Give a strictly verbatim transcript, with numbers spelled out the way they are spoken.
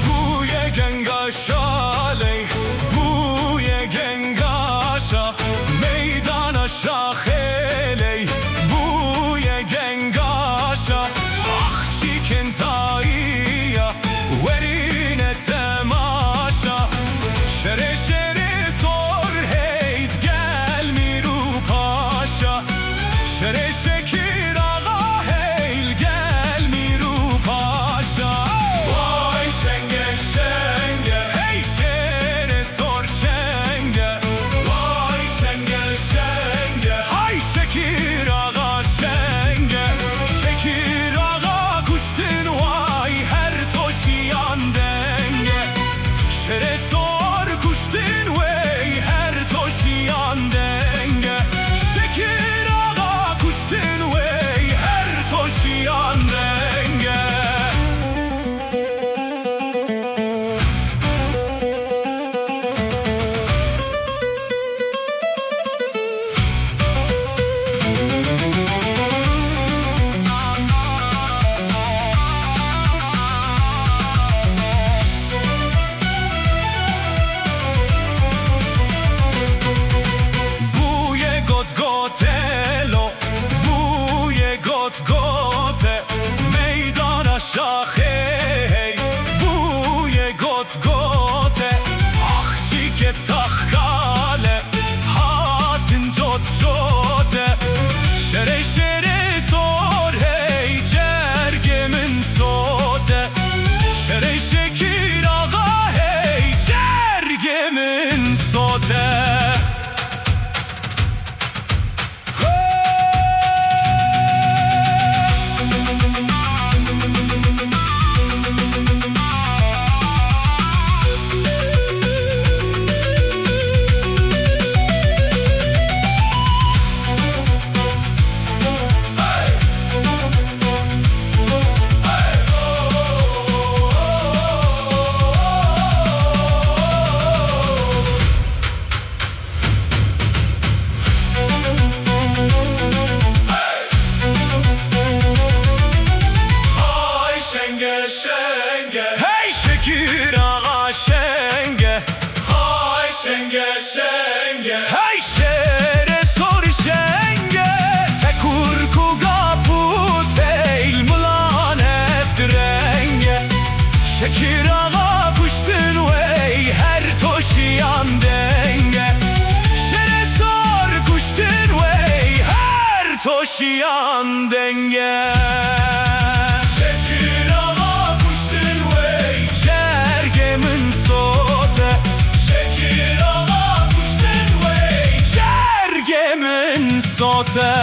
Bûye genga şalê, bûye genga şa, meydana şaxêlê, bûye genga şa, axçîkên tayî ya, werîne temaşa. Şerê şerê sor hey digel mîr û paşa. Şerê Şekîr Axa hey digel mîr û paşa. Vay şenge şenge, hey şerê sor şenge. Vay şenge şenge, hay Şekîr Axa şenge. Şekîr Axa kuştin way her toşiyan denge. Şerê sor kuştin wey her toşiyan denge. Şekîr Axa kuştin wey her toşiyan denge. Bûye got gotelo, bûye got gote, meydana şaxê hey, bûye got gote, axçîkê taxkale, hatin cot cote. Şerê şerê sor hey cergê min sote. Şerê Şekîr Axa hey cergê min sote. Hay şenge şenge, hey Şekîr Axa şenge. Hay şenge şenge, hey şerê sor şenge. Te kurk û gap û teyl milan ev direnge. Şekîr Axa kuştin wey her toşiyan denge. Şerê sor kuştin wey her toşiyan denge. Şekîr Axa kuştin wey cergê min sote. Şekîr Axa kuştin wey cergê min sote.